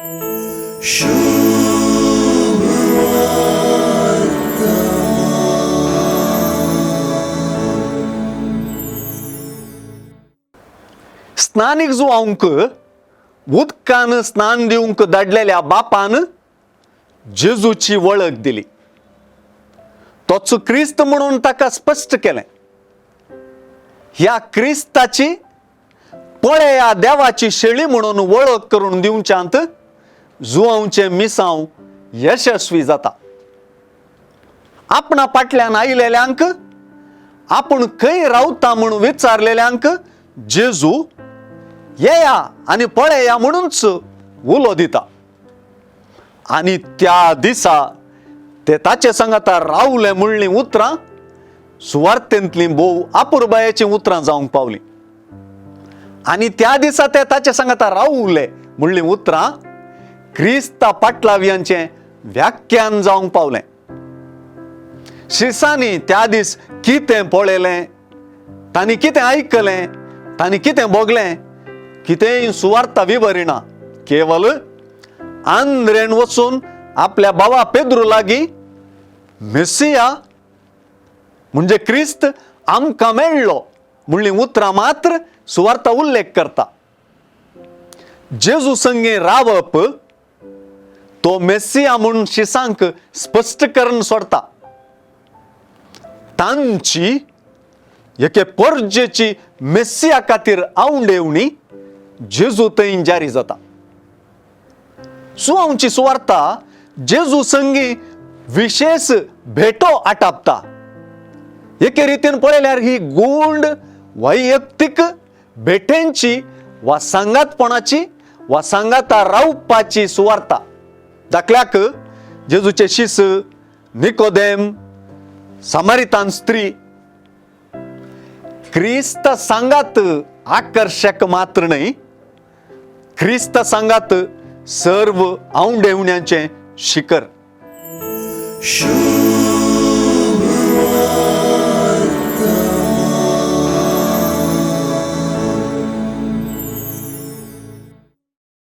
स्नानीक जुवांक उदकान स्नान दिवंक धाडलेल्या बापान जेजूची वळख दिली. तोच क्रिस्त म्हणून ताका स्पश्ट केलें. ह्या क्रिस्ताची पळया देवाची शेळी म्हणून वळख करून दिवच्यांत जुवांचें मिसांव यशस्वी जाता. आपणा फाटल्यान आयलेल्यांक आपूण खंय रावता म्हूण विचारलेल्यांक जेजू येया आनी पळया म्हणूनच उलो दिता. आनी त्या दिसा ते ताचे सांगाता रावले म्हणलीं उतरां सुवार्थेंतलीं भोव अपुरबायेचीं उतरां जावंक पावलीं. आनी त्या दिसा ते ताचे सांगाता रावले म्हणलीं उतरां क्रिस्ता पाटलावयांचें व्याख्यान जावंक पावलें. शिसांनी त्या दीस कितें पळयलें, तांणी कितें आयकलें, तांणी कितें भोगलें, कितेंय सुवार्ता विवरिणा. केवल आंद्रेन वचून आपल्या भावा पेद्रू लागीं मेसिया म्हणजे क्रिस्त आमकां मेळ्ळो म्हणलीं उतरां मात्र सुवार्ता उल्लेख करता. जेजू संगी रावप तो मेसिया म्हूण शिसांक स्पश्ट करून सोडता. तांची एके परजेची मेसिया खातीर आवंडेवणी जेजू थंय जारी जाता. सुवांची सुवार्ता जेजू संगी विशेष भेटो आटापता. एके रितीन पळयल्यार ही गुंड वैयक्तीक भेटेंची वा सांगातपणाची वा सांगाता रावपाची सुवार्ता. दाखल्याक जेजूचे शिस, निकोदेम, समारितान स्त्री. क्रिस्त सांगात आकर्शक मात्र न्हय, क्रिस्त सांगात सर्व आवंडेवण्याचें शिखर.